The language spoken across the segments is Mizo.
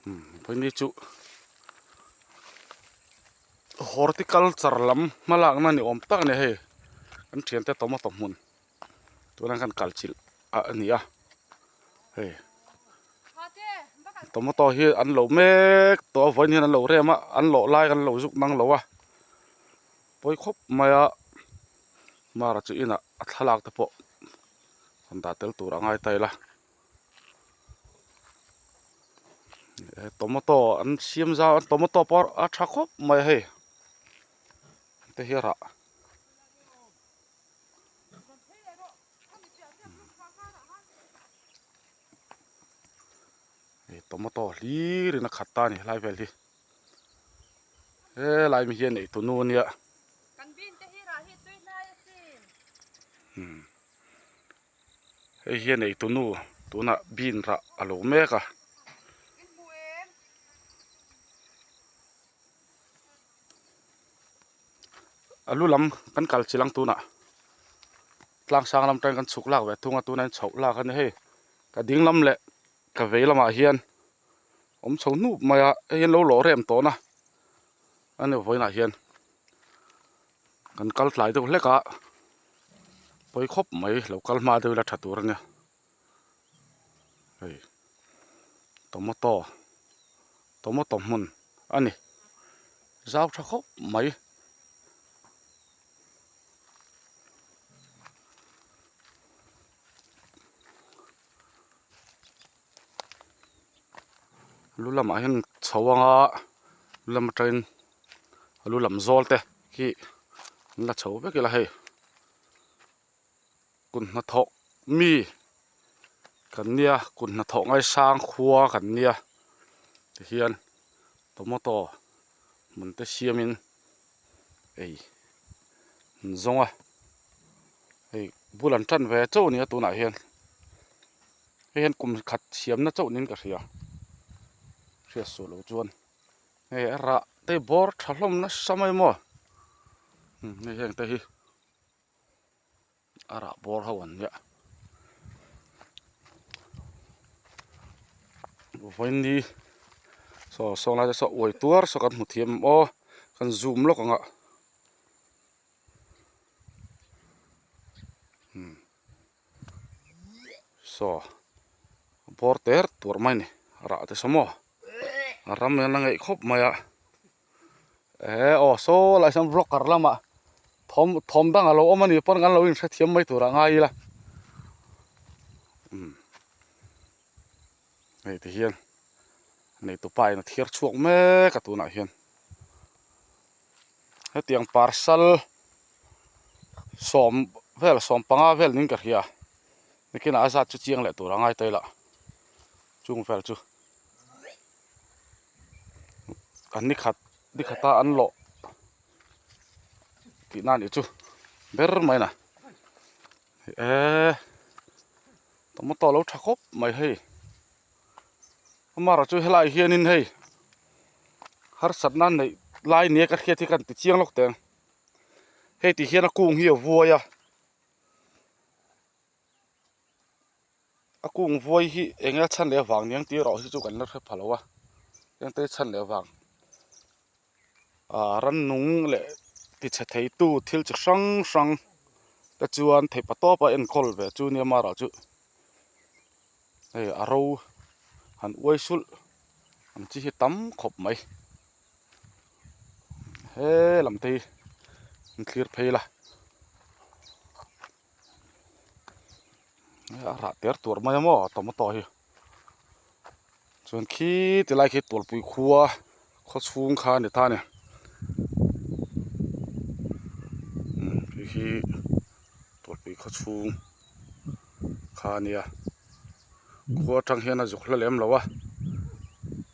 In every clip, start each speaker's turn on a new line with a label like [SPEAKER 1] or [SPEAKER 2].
[SPEAKER 1] Vawiin chu horticulture lam hmalakna ni awm tak a ni hei kan thiante tomato hmun tunah khan kal chilh a ni a hei tomato hi an lo mek tawh a vawiin hian an lo rem a an lawh lai kan lo zuk mang lo a pawi khawp mai a mara chu inah a thlalak te pawh han dah tel tur a ngai ta ila. Tomato an siam zau a tomato pawh a tha khawp mai a hei te hi a rah. Hei tomato hlir in a khat ta a ni helai vel hi helai mi hian eitu nu ania. Hei hian eitu nu tunah bean rah a lo mek a. A lu lam kan kal chilang tunah tlang sang lam atangin kan chhuk lak ve thung a tunah hian chhoh lak a ni hei ka ding lam leh ka vei lamah hian awm chho hnup mai a hei hian lo lawh rem tawh na a ni vawiinah hian kan kal tlai deuh hlek a pawi khawp mai lo kal hma deuh ila tha tur a nia hei tomato tomato hmun a ni zau tha khawp mai. Lu lamah hian chho anga lu lam atangin lu lam zawl te khi an la chho vek ila hei kut hnathawk mi kan nia kut hnathawk ngaisang khua kan nia tihian tomato hmun te siamin ei an zawng a hei bul an tan ve chauh a ni a tunah hian hei hian kum khat siamna chauh niin ka hria hriat suh loh chuan hei a rah te bawr tha hlawm nasa mai maw hei heng te hi a rah bawr ho an nia vawiin saw saw lai te saw uai tuar saw kan hmu thiam aw kan zoom lawk ang a. Saw bawr ter tur mai a ni rah te saw maw a ram hian a ngeih khawp mai a eh aw saw lai sawn blocker lamah thawm thawm dang a lo awm a nih pawn kan lo inhrethiam mai turah ngai ila umm hei ti hian neitupa in a thiar chhuak mek a tunah hian. Hetiang parcel sawm vel sawm panga vel niin ka hria nikinah a zat chu chiang leh tur a ngai ta ila chung vel chu an ni khat ni khata an lawh tih na nih chu ber mai na eee tomato a lo tha khawp mai hei. Amaherawhchu helaiah hianin hei harsatna neih lai nia ka hriat hi ka ti chiang lawk teh ang hei ti hian a kung hi a vuai a a kung vuai hi eng nge a chhan leh avang niang tih erawh hi chu kan la hre pha lo a heng te hi chhan leh avang ah rannung leh tichhe thei tu thil chi hrang hrang te chuan theihpa tawpa enkawl ve chu nia amaherawhchu. Hei a ro han uai sulh ang chi hi tam khawp mai he lam te hi an thlir phei la a rah ter tuar mai a maw tomato hi chuan khi ti lai khi tualpui khua khaw chhung kha a ni ta a ni khi khi tualpui khaw chhung. Kha a nia khua atang hian a zuk hla lem lo a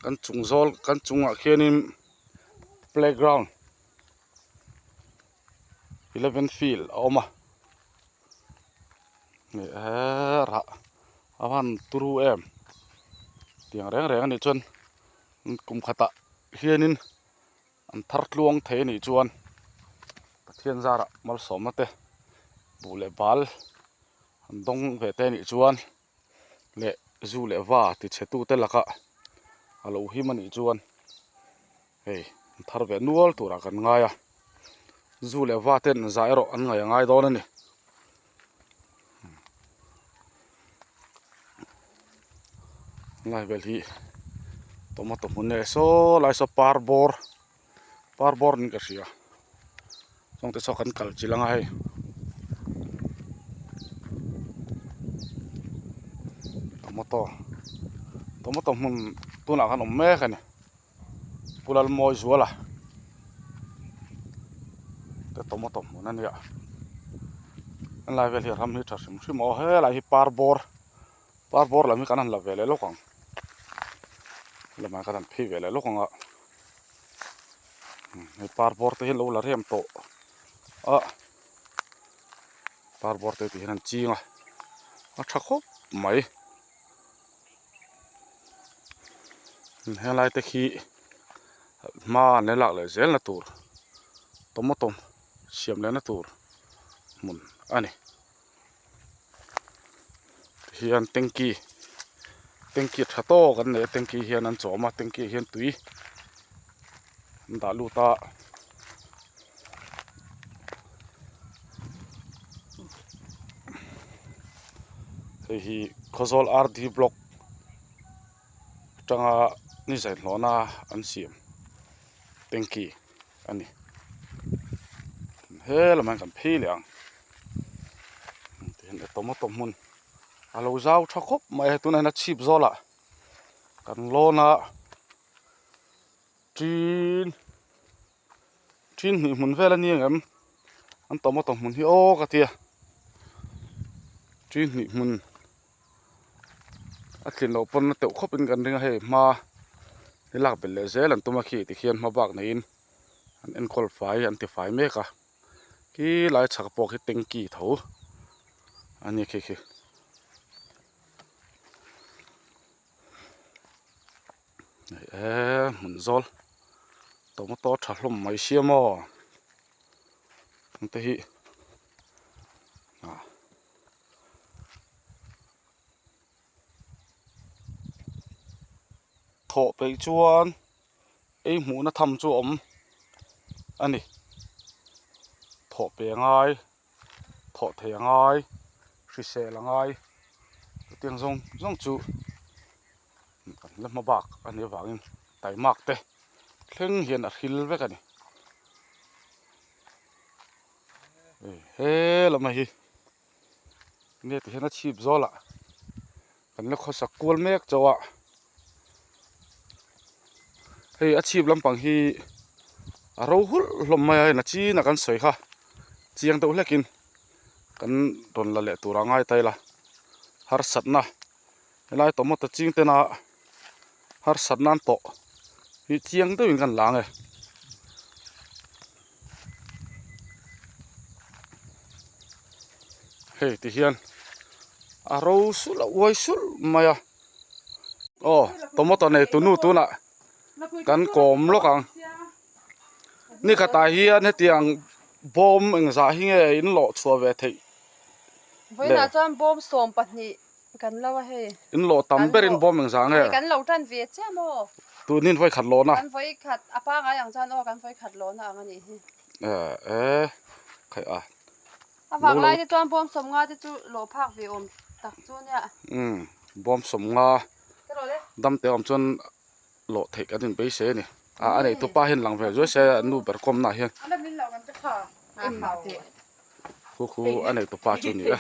[SPEAKER 1] kan chung zawl kan chungah khianin playground eleven field a awm a eh rah a van turu em tiang reng reng a nih chuan kum khatah hianin an thar tluang thei a nih chuan Pathian zarah malsawmna te buh leh bal an dawng ve te a nih chuan leh zu leh va ti chhe tu te lakah A lo him a nih chuan hei an thar ve nual turah kan ngai a zu leh va ten zah erawh an ngaih a ngai dawn a ni. Lai vel hi tomato hmun nge saw lai saw par bawr par bawr niin ka hria chuang te saw kan kal chilh anga hei tomato tomato hmun tunah khan awm mek a ni Pu Lalmawizuala te tomato hmun a nia helai vel hi ram hi tha hrim hrim a aw helai hi par bawr par bawr lam hi kan han la ve leh lawk ang lamah kan han phei ve leh lawk ang a hei par bawr te hi an lo la rem tawh a par bawr te tih hian an ching a a tha khawp mai. Helai te khi hma an la lak leh zel na tur tomato siam leh na tur hmun a ni tihian tanky tanky tha tawk an nei a tanky hian an chawm a tanky ah hian tui an dah lut a. Hei hi Khawzawl RD block atanga ni zai hlawhna an siam tanky a ni he lamah hian kan phei leh ang tihian tomato hmun a lo zau tha khawp mai a tunah hian a chhip zawlah kan lawn a tin Ṭin hnih hmun vel a ni ang em an tomato hmun hi aw ka tia ṭin hnih hmun a tlin loh pawn a teuh khawp in kan ring a hei hma hi lak belh leh zel an tum a khi tikhian hma bak neiin an enkawl fai an ti fai mek a khi lai chhak pawh khi tanky tho a ni khi khi. Eee hmun zawl tomato tha hlawm mai sia maw ang te hi ah thawh peih chuan ei hmuhna tham chu a awm a ni thawh pe a ngai. Thawh thei a ngai, hrisel a ngai, chutiang zawng zawng chu kan la hma bak a nih avangin taimak te thleng hian a hril vek a ni. He lamah hi nge ti hian a chhip zawlah kan la khawsak kual mek chauh a, hei a chhip lampang hi a ro hulh hlawm mai a hei nachin a kan sawi kha chiang deuh hlekin kan rawn la leh tur a ngai ta ila harsatna helai tomato ching tena harsatna an tawh hi chiang deuhin kan la ang e. Hei ti hian a ro sulh a uai sulh mai a aw tomato nei tu nu tunah kan kawm lawk ang ni khatah hian hetiang bawm engzah hi nge in lawh chhuah ve theih
[SPEAKER 2] Vawiinah chuan bawm 12 kan lo a hei.
[SPEAKER 1] In lawh tam berin bawm engzah nge?
[SPEAKER 2] Kan lo tan ve chiah maw?
[SPEAKER 1] Tunin vawi khat lawhna.
[SPEAKER 2] Kan vawi khat a pangai ang chuan aw kan vawi khat lawhna ang a nih hi.
[SPEAKER 1] Eh eh khai a.
[SPEAKER 2] A vang lai te chuan bawm 50 te chu lawh phak ve awm tak chu nia.
[SPEAKER 1] Umm bawm 50 dam te awm chuan lawh theih kan inbeisei a ni. A a neitu pa hian lang ve zuai se a nu ber kawmna ah hian. Khu khu a neitu pa chu a ni e.